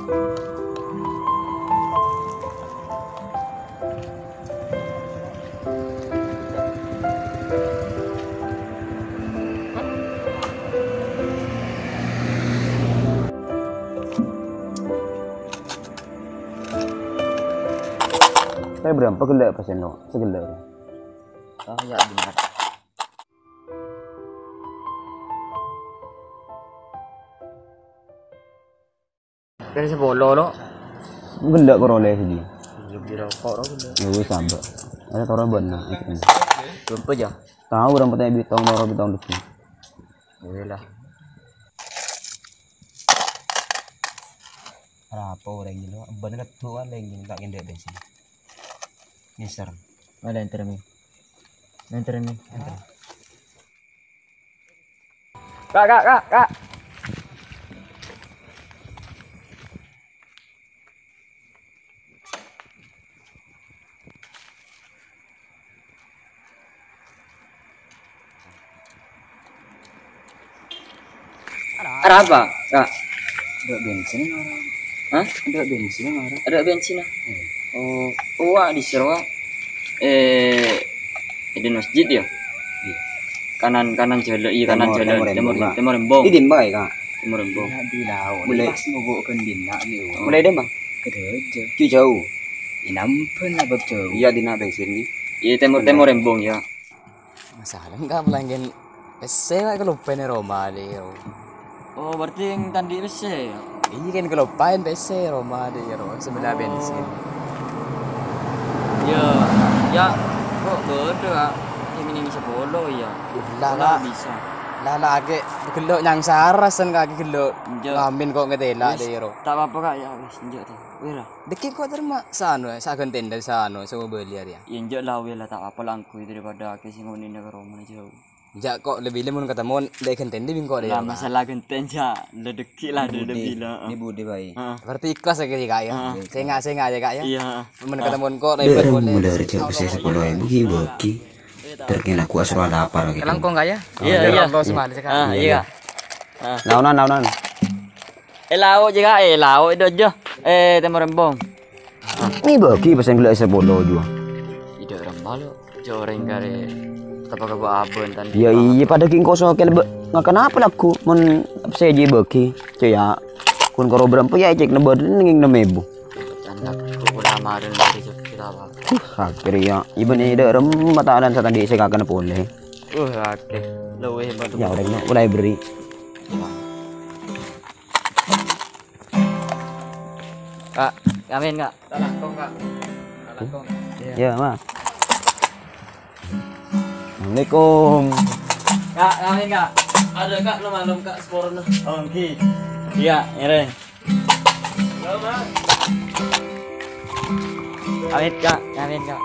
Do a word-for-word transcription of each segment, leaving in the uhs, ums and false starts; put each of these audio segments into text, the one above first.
Saya berapa gella' pas eno? Segella'. Oh, ya, bener. Kan sepolo, lo. Gella' kor ollè sè dhi. Lebih rokok, lo, gella'. Ya wis, sampe. Ada toro bân, nah, itu. Berapa, ya? Tao, orang petani bitong, loro bitong lebih. Iya lah. Arapa orèng ghi' lo? Bân keddu' palèng ghi' ta' kendhâ' bensin. Ngeser. Mana enter mi? Enter mi, enter. Kak, kak, kak, kak. Arapa, Kak? Ada bensin, Kak. Hah? Ada bensin, Kak. Ada bensin, ah? Iya. Oh, oh, Wak, di sini, Wak. Eh, di masjid, ya? Iya. Kanan, kanan jalan, iya, kanan jalan. Timur, timur, timur, timur embong. Di dimma, Kak? Timur embong. Iya, di laut. Boleh. Pas mogok ke dina, nih, Wak. Mulai deh, Bang? Ke Dojo. Jauh. Inampun lah, Bab, jauh. Iya, dina bensin, nih. Iya, timur, timur embong, ya. Masalah enggak pelanggan pèssè, Wak, kaloppaè è roma, deh, yo. Oh, berarti yang tadi pèssè, ya? Iya, kan kaloppaè pèssè è roma, deh, yo, sebelah bensin. Ya, ya, kok beda, Kak? Yang ini sepolo, ya. Lah, lah, bisa. Lah, lah, ake ghello' nyangsara, sen, Kak, ghello' ngamin kok ngetela, deh, yo. Tak apa-apa, Kak, ya, wis, enjak, tuh. Wis, lah. Dâgghi' kok terma sano, sagân tenda sano, sè mobâli arèya. Iyâ, enjâ' la, wè la, ta' apa la, angghuy daripada akè sè ngonèna ka romana jhâu. Enjâ' kok, lebbi-lebbi mon katemmo, dâ' ghân tenda bi' engko' dâ'. Lah, masalah ghân tenda, la dâgghi' la, lebbi la. Ini budi, Pak. Heeh. Berarti ikhlas ya, Kak, ya? Heeh. Sènga', sènga' ya, Kak, ya? Iya, heeh. Mon katemmo engko', dâ' remma la rèjhâ pèssè sapolo èbu ghi' bâghi. Terkena ku asro lapar gitu. Kalangkong, Kak, ya? Iya, iya. Allah, sumali, Kak. Ah, iya. Ah. Naonan, naonan. È lao' jâ, Kak, è lao' è Dojo. È, Tèmor Embong. Mè' bâghi pas sè ghellâ' sapolo jua. Ida' remma lo, jhâ' orèng karè teppa' kaba abân tan. Iyâ, iyâ, padâ ghi' engko' sokèl bâ-, ngakan apa lagu? Mon sè jhi bâghi, cè' ya. Kun karo berempo ya, cèk nembâ nèng ennem èbu. Can lagu kok ora marèn dari jhâ' kita, Pak. Uh, akhir ya. Iban ida' remma ta' ana satandhi sè ngakan polè. Uh, akeh. Luwih, Pak. Ya, orèng no, mulai beri. Kak, amin, Kak. Talangkong, Kak. Talangkong. Iya. Ya, Mas. Assalamualaikum. Kak, amin, Kak. Ada, Kak, no malem, Kak, seporona. Oh, nggih. Iya, ngèrèng. Halo, Mas. Amin, Kak. Amin, Kak.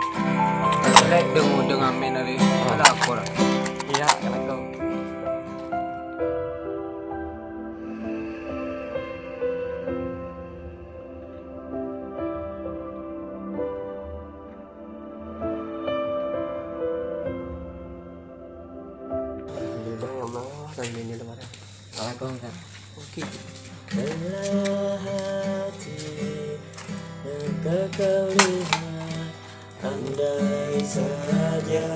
Lek deng-udeng amin hari. Ada apa, Kak? Iya, Assalamualaikum. Alhamdulillah, ya Allah, alhamdulillah, Pak. Waalaikumsalam. Oke. Rela hati engkau kau lihat, andai saja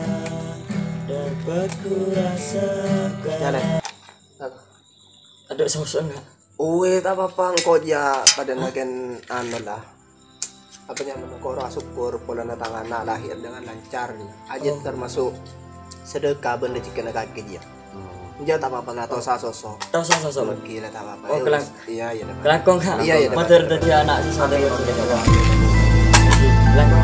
dapat ku rasakan. Ya, Lek. Halo. Ada sosok enggak? Uwis, ta' apa-apa, engko' jâ padâna kèng anu la. Apa nyamana, engko' rowa sokkor polana tang ana' lahir dengan lancar, jâ. Ajâ termasuk sedekah bân rejekkèna kakè, jâ. Oh. Jâ, ta' apa-apa, la, ta' osa sosok. Ta' osa sosok. Oke la, ta' apa-apa. Oh, ya, wis. Iya, iya, dah. Kelangkong, Kak. Iya, iya, dah. Mator dâddhi ana' sè saleh. Kelangkong.